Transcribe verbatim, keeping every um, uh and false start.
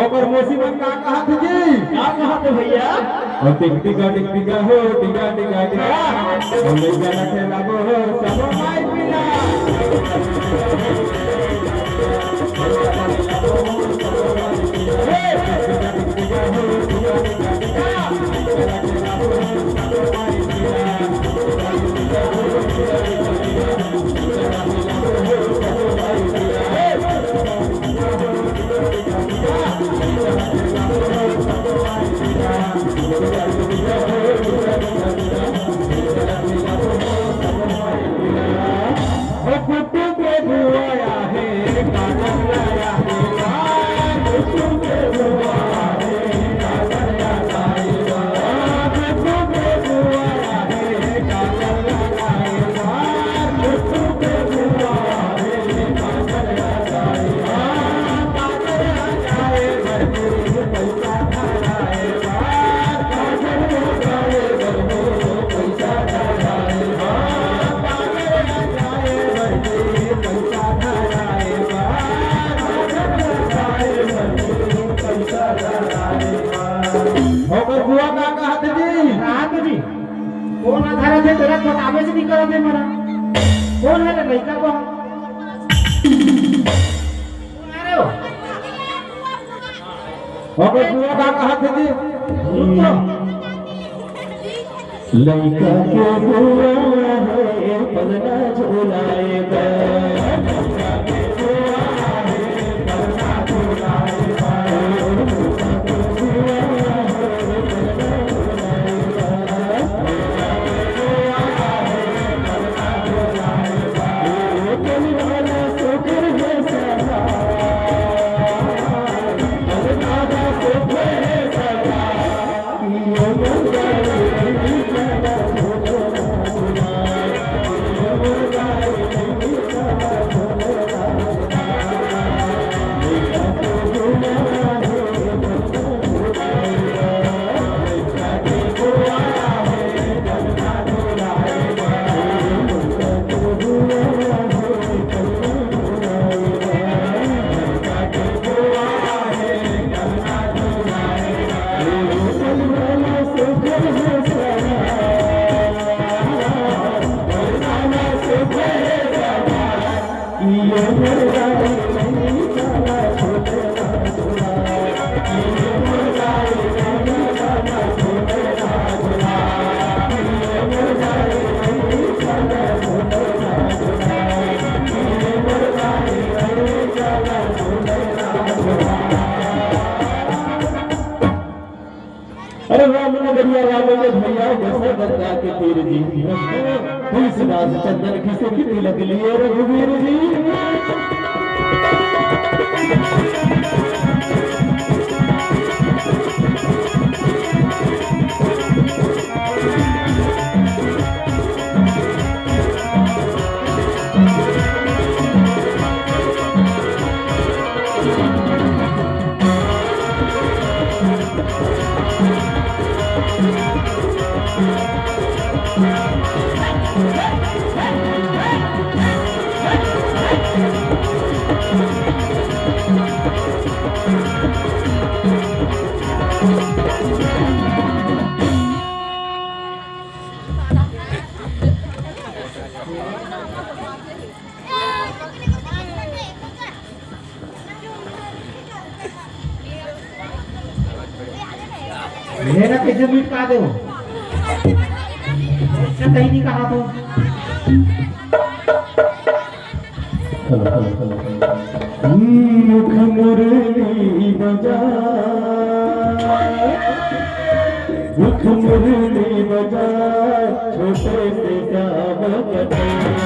ओकर मौसी मन का कहत हे जी? का कहत हे भैया? ओ टिक टिका टिक टिका हो, टिका टिका टिका। ओ लइका ला खेलाबो हो, सबो माई पिला। ओकर बुआ का कहत जी? रात जी, कोन ह धरत हे, तेला बताबे से नहीं करत हे मोला। कोन हरे लइका को? कोन हरे हो? ओकर बुआ का कहत जी? रुक तो। लइका के बुआ हे पलना झुलाए बर। अरे राम नगरिया राम के भैया, दशरथ गंगा के तीर जी। तुलसीदास चंदन घिसे की तिलक लिए रघुवीर जी। मेरा कैसे मिट पा दे हो? अच्छा, कहीं नहीं कहा तो। मुख मुरली बजा। मुख मुरली बजा, छोटे से श्याम कन्हैया।